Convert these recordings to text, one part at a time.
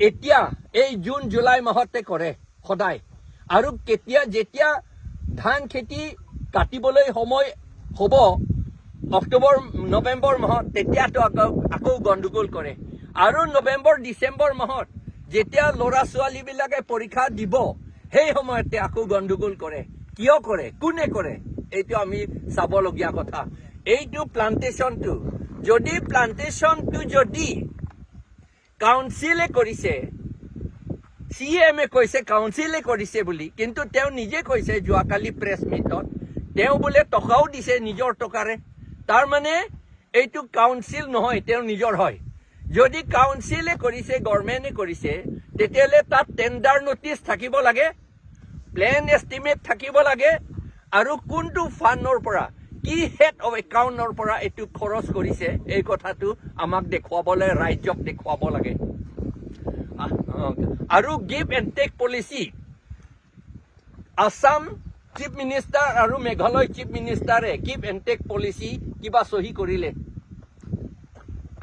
এতিয়া এই June July মাহতে কৰে সদায়। আৰু কেতিয়া যেতিয়া ধান খেতি কাটিবলৈ সময় হ'ব, অক্টোবৰ নৱেম্বৰ মাহত, তেতিয়াতো আকৌ আকৌ গণ্ডগোল কৰে। আৰু নৱেম্বৰ ডিচেম্বৰ মাহত যেতিয়া ল'ৰা ছোৱালীবিলাকে পৰীক্ষা দিব, সেই সময়তে আকৌ গণ্ডগোল কৰে। কিয় কৰে, কোনে কৰে, এইটো আমি চাবলগীয়া কথা। এইটো প্লান্টেশ্যনটো যদি কাউন্সিলে কৰিছে, চি এম এ কৈছে কাউন্সিলে কৰিছে বুলি, কিন্তু তেওঁ নিজে কৈছে যোৱাকালি প্ৰেছ মিটত, তেওঁ বোলে টকাও দিছে নিজৰ টকাৰে। তাৰমানে এইটো কাউন্সিল নহয়, তেওঁ নিজৰ হয়। যদি কাউন্সিলে কৰিছে, গভৰ্ণমেণ্টে কৰিছে, তেতিয়াহ'লে তাত টেণ্ডাৰ নটিচ থাকিব লাগে, প্লেন এষ্টিমেট থাকিব লাগে আৰু কোনটো ফাণ্ডৰ পৰা, কি হেড অফ একাউণ্টৰ পৰা এইটো খৰচ কৰিছে, এই কথাটো আমাক দেখুৱাবলৈ, ৰাইজক দেখুৱাব লাগে। আৰু give and tech policy, Assam chief minister আৰু মেঘালয় চিফ মিনিষ্টাৰে গিভ এণ্ড টেক পলিচি কিবা চহী কৰিলে।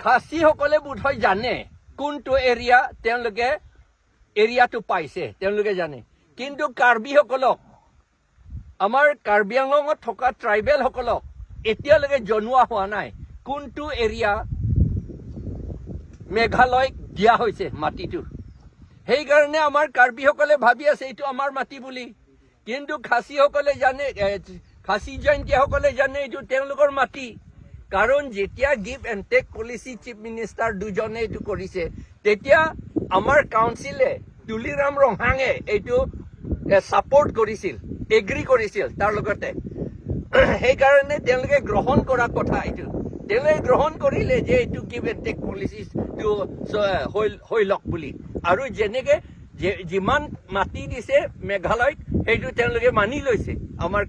খাচীসকলে বোধহয় জানে কোনটো এৰিয়া তেওঁলোকে এৰিয়াটো পাইছে, তেওঁলোকে জানে। কিন্তু কাৰ্বিসকলক, আমাৰ কাৰ্বি আংলঙত থকা ট্ৰাইবেলসকলক এতিয়ালৈকে জনোৱা হোৱা নাই কোনটো এৰিয়া মেঘালয়ক দিয়া হৈছে মাটিটো। সেইকাৰণে আমাৰ কাৰ্বিসকলে ভাবি আছে এইটো আমাৰ মাটি বুলি। কিন্তু খাচীসকলে জানে, খাচী জয়ন্তীয়াসকলে জানে এইটো তেওঁলোকৰ মাটি। কাৰণ যেতিয়া give and tech policy chief minister দুজনে এইটো কৰিছে, তেতিয়া আমাৰ কাউন্সিলে, তুলিৰাম ৰংহাঙে এইটো ছাপৰ্ট কৰিছিল, এগ্ৰি কৰিছিল তাৰ লগতে। সেইকাৰণে তেওঁলোকে গ্ৰহণ কৰা কথা এইটো। তেওঁলোকে গ্ৰহণ কৰিলে যে এইটো গিভ এণ্ড টেক পলিচিটো হৈ লওক বুলি। আৰু যেনেকে যিমান মাটি দিছে মেঘালয়ত, সেইটো তেওঁলোকে মানি লৈছে। আমাৰ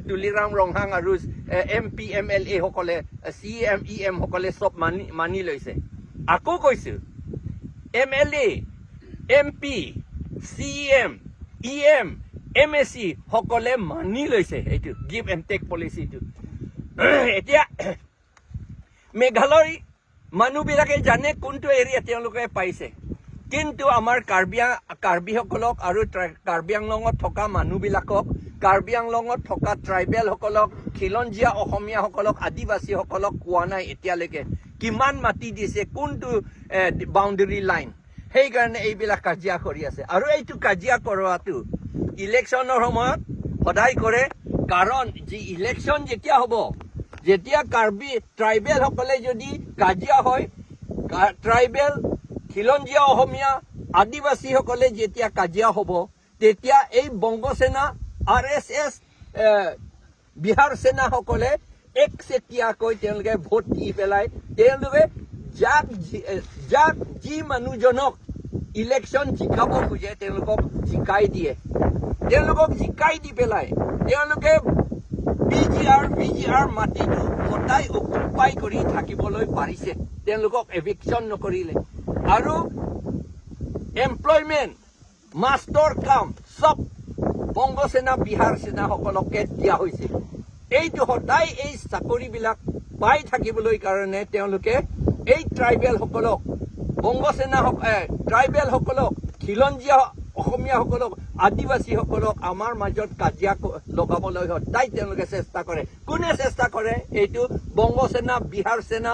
তুলিৰাম ৰংহাং আৰু এম পি, এম এল এ সকলে, চি এম, ই এম সকলে চব মানি মানি লৈছে। আকৌ কৈছো, M L A, M P, C M, E M, M A C সকলে মানি লৈছে এইটো গিভ এণ্ড টেক পলিচিটো। এতিয়া মেঘালয় মানুহবিলাকে জানে কোনটো এৰিয়া তেওঁলোকে পাইছে। কিন্তু আমাৰ কাৰ্বিসকলক আৰু কাৰ্বি আংলঙত থকা মানুহবিলাকক, কাৰ্বি আংলঙত থকা ট্ৰাইবেলসকলক, খিলঞ্জীয়া অসমীয়াসকলক, আদিবাসীসকলক কোৱা নাই এতিয়ালৈকে কিমান মাটি দিছে, কোনটো বাউণ্ডেৰী লাইন। সেইকাৰণে এইবিলাক কাজিয়া কৰি আছে। আৰু এইটো কাজিয়া কৰোৱাটো ইলেকশ্যনৰ সময়ত সদায় কৰে। কাৰণ যি ইলেকশ্যন যেতিয়া হ'ব, যেতিয়া কাৰ্বি ট্ৰাইবেলসকলে যদি কাজিয়া হয়, ট্ৰাইবেল, খিলঞ্জীয়া অসমীয়া, আদিবাসীসকলে যেতিয়া কাজিয়া হ'ব, তেতিয়া এই বংগসেনা, আৰ এছ এছ, বিহাৰ সেনাসকলে একচেটিয়াকৈ তেওঁলোকে ভোট দি পেলাই তেওঁলোকে যাক যি মানুহজনক ইলেকশ্যন জিকাব খোজে, তেওঁলোকক জিকাই দিয়ে। তেওঁলোকক জিকাই দি পেলাই তেওঁলোকে B G R, V G R মাটিটো সদায় অকুপাই কৰি থাকিবলৈ পাৰিছে। তেওঁলোকক এভিকশ্যন নকৰিলে। আৰু এমপ্লয়মেণ্ট, মাষ্টৰ কাম চব বংগসেনা, বিহাৰ সেনাসকলকে দিয়া হৈছে। এইটো সদায় এই চাকৰিবিলাক পাই থাকিবলৈ কাৰণে তেওঁলোকে এই ট্ৰাইবেলসকলক, বংগসেনা, ট্ৰাইবেলসকলক, খিলঞ্জীয়া অসমীয়াসকলক, আদিবাসীসকলক আমাৰ মাজত কাজিয়া লগাবলৈ সদায় তেওঁলোকে চেষ্টা কৰে। কোনে চেষ্টা কৰে? এইটো বংগসেনা, বিহাৰ সেনা,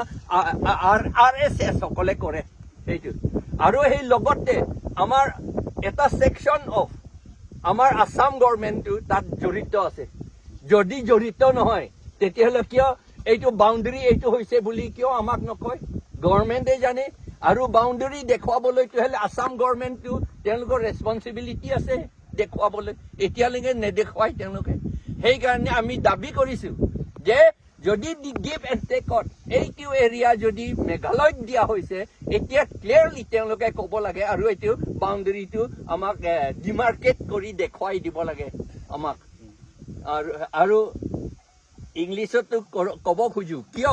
আৰ এছ এছ সকলে কৰে সেইটো। আৰু সেই লগতে আমাৰ এটা ছেকশ্যন অফ আমাৰ আছাম গভৰ্ণমেণ্টটো তাত জড়িত আছে। যদি জড়িত নহয়, তেতিয়াহ'লে কিয় এইটো বাউণ্ডেৰী এইটো হৈছে বুলি কিয় আমাক নকয়? গভৰ্ণমেণ্টে জানে। আৰু বাউণ্ডেৰী দেখুৱাবলৈতো হ'লে আছাম গভৰ্ণমেণ্টটো তেওঁলোকৰ ৰেচপনচিবিলিটি আছে দেখুৱাবলৈ। এতিয়ালৈকে নেদেখুৱাই তেওঁলোকে। সেইকাৰণে আমি দাবী কৰিছো যে যদি গিভ এণ্ড টেকত এইটো এৰিয়া যদি মেঘালয়ত দিয়া হৈছে, এতিয়া ক্লিয়াৰলি তেওঁলোকে ক'ব লাগে আৰু এইটো বাউণ্ডেৰীটো আমাক ডিমাৰ্কেট কৰি দেখুৱাই দিব লাগে আমাক। আৰু আৰু ইংলিছতো ক'ব খোজো কিয়